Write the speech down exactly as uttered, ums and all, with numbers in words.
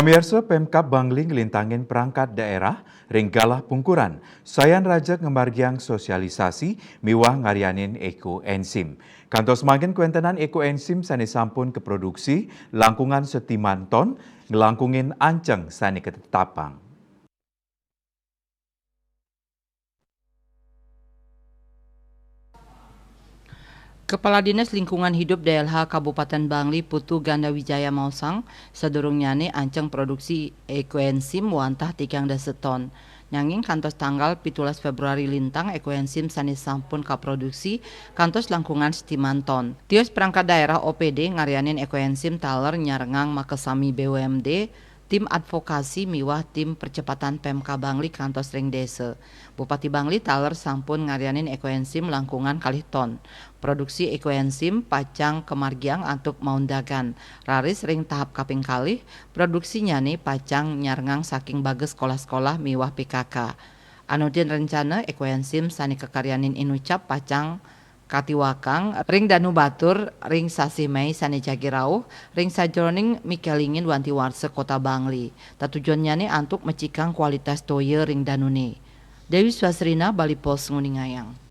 Pemirsa, Pemkab Bangli nglintangin perangkat daerah ring galah pungkuran sayan rajeg ngamargiang sosialisasi miwah ngaryanin ekoenzim. Kantos mangkin kwentenan ekoenzim sane sampun kaproduksi langkungan setiman ton nglangkungin anceng sane katetapang. Kepala Dinas Lingkungan Hidup D L H Kabupaten Bangli Putu Ganda Wijaya maosang, sadurungnyane anceng produksi ekoenzim wantah tigang dasa ton. Nanging kantos tanggal pitulas Februari lintang ekoenzim sane sampun kaproduksi kantos langkungan setiman ton. Tios perangkat daerah O P D ngaryanin ekoenzim taler nyarengang makasami B U M D, tim advokasi miwah tim percepatan Pemkab Bangli kantos ring desa. Bupati Bangli taler sampun ngaryanin ekoenzim langkungan kalih ton. Produksi ekoenzim pacang kamargiang antuk maundagan. Raris ring tahap kaping kalih, produksinyane pacang nyarengang saking bagas sekolah-sekolah miwah P K K. Anudin rencana, ekoenzim sane kakaryanin inucap pacang katiwakang ring Danu Batur ring sasih Mei sane jagi rauh ring sajeroning mikelingin wanti warsa Kota Bangli. Tatujonnyane antuk mecikang kualitas toya ring danune. Dewi Swasrina, Bali Post, nguningayang.